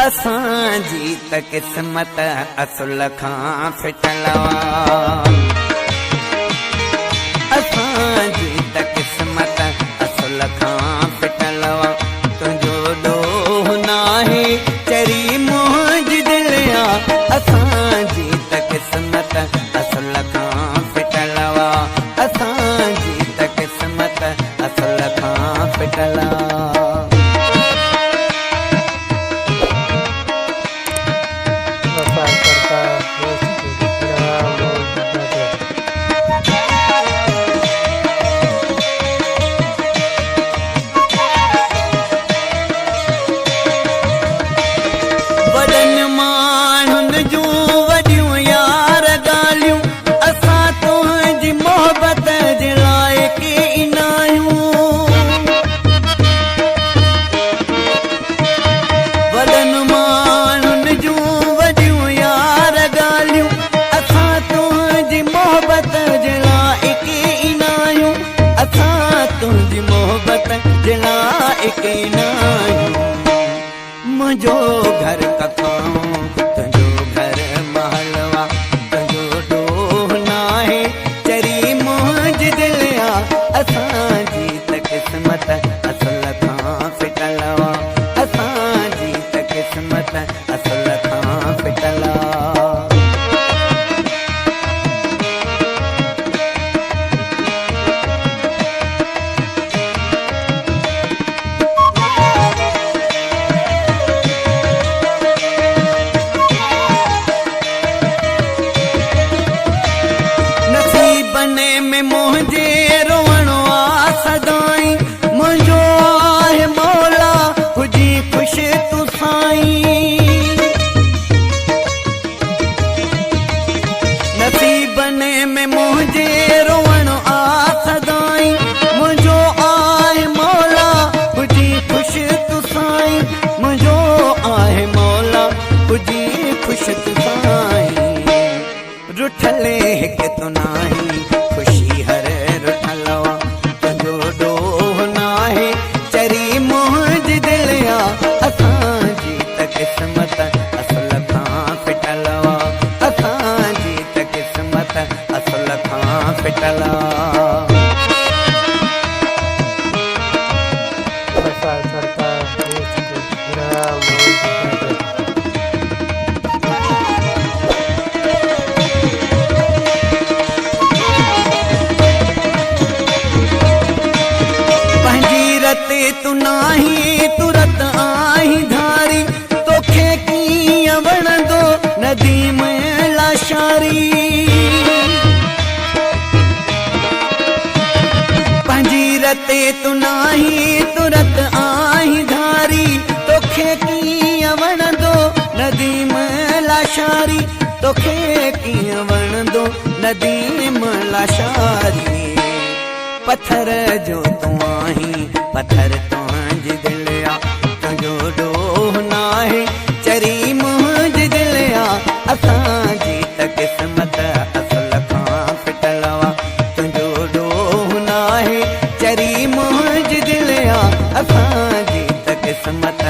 اسان جي ته قسمت اصل کان ڦٽل آ. اسان جي ته قسمت اصل کان ڦٽل آ. تنهنجو ڏوهه ناهي چري منهنجي دل آ. اسان جي ته قسمت اصل کان ڦٽل آ. اسان جي ته قسمت اصل کان ڦٽل آ. وفا سرڪار دوست نواب محمد نادر. وڏن ماڻهن جون وڏيون يار ڳالهيون، اسان تنهنجي محبت جي لائق ئي ناهيون. وڏن ماڻهن جون وڏيون يار ڳالهيون، اسان تنهنجي محبت جي لائق ئي ناهيون. اسان تنهنجي محبت جي لائق ئي ناهيون. منهنجو گهر ڪکائون، تنهنجو گهر محل آ. تنهنجو ڏوهه ناهي چري منهنجي دل آ. اسان جي ته قسمت اصل کان ڦٽل آ. اسان جي ته قسمت اصل کان ڦٽل آ. نصيبن ۾ منهنجي روئڻو آ سدائين. منهنجو آهي مولا هجي خوش تون سائين. نصيبن ۾ منهنجي روئڻو آ سدائين. منهنجو آهي مولا هجي خوش تون سائين. منهنجو آهي مولا هجي خوش تون سائين. رٺل هڪ تون ناهين، خوشي هر رٺل آ. تنهنجو ڏوهه ناهي چري منهنجي دل آ. اسان جي ته قسمت اصل کان ڦٽل آ. اسان جي ته قسمت اصل کان ڦٽل آ. وفا سرڪار دوست نواب محمد نادر. پنهنجي رت تون ناهين، تون رت آهين ڌاري. توکي ڪيئن وڻندو نديم لاشاري. پنهنجي رت تون ناهين، تون رت آهين ڌاري. توکي ڪيئن وڻندو نديم لاشاري. توکي ڪيئن وڻندو نديم لاشاري. پٿر جو تون آهين، پٿر تنهنجي دل آ. تنهنجو ڏوهه ناهي چري منهنجي دل آ. اسان جي ته قسمت اصل کان ڦٽل آ. تنهنجو ڏوهه ناهي چري منهنجي دل آ. اسان جي ته قسمت